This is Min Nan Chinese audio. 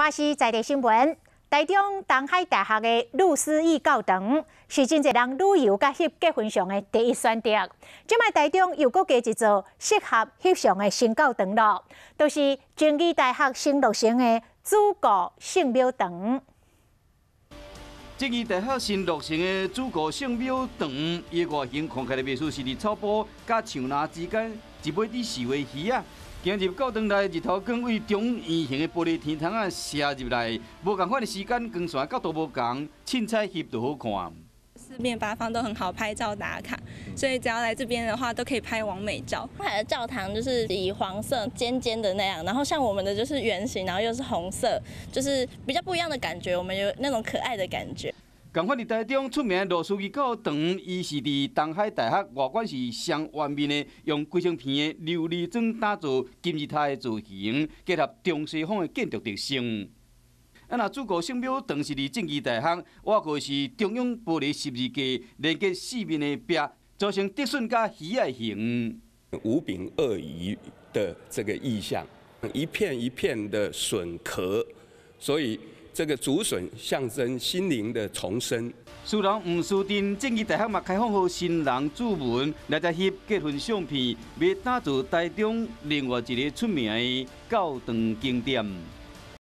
華視在地新聞，台中東海大學的呂思義教堂是真濟人旅遊佮翕結婚相的第一選擇。這擺台中又閣加一座適合翕相的新教堂囉，就是正義大學新落成的主顧聖廟堂。正義大學新落成的主顧聖廟堂，伊外形看起來袂輸是佇草埔佮樹林之間一尾佇飼的魚仔。行入教堂內，日頭光對中圓形的玻璃天窗仔射入來，無仝款的時間光線角度無仝，凊彩翕就好看。四面八方都很好拍照打卡，所以只要來這邊的話，都可以拍網美照。海的教堂就是以黃色尖尖的那樣，然後像我們的就是圓形，然後又是紅色，就是比較不一樣的感覺。我們有那種可愛的感覺。仝款佇台中出名的羅斯義教堂，伊是佇東海大學外觀是雙圓面的，用規整片的琉璃磚打造金字塔的造型，結合中西方的建築特色。啊，若主顧聖廟堂是佇正義大學，外閣是中央玻璃十字架連結四面的壁，組成竹筍佮魚仔形。五餅二魚的這個意象，一片一片的筍殼，所以這個竹筍象徵心靈的重生。事人毋輸陣，正義大學嘛開放予新人主文來遮翕結婚相片，欲打造台中另外一个出名的教堂景點。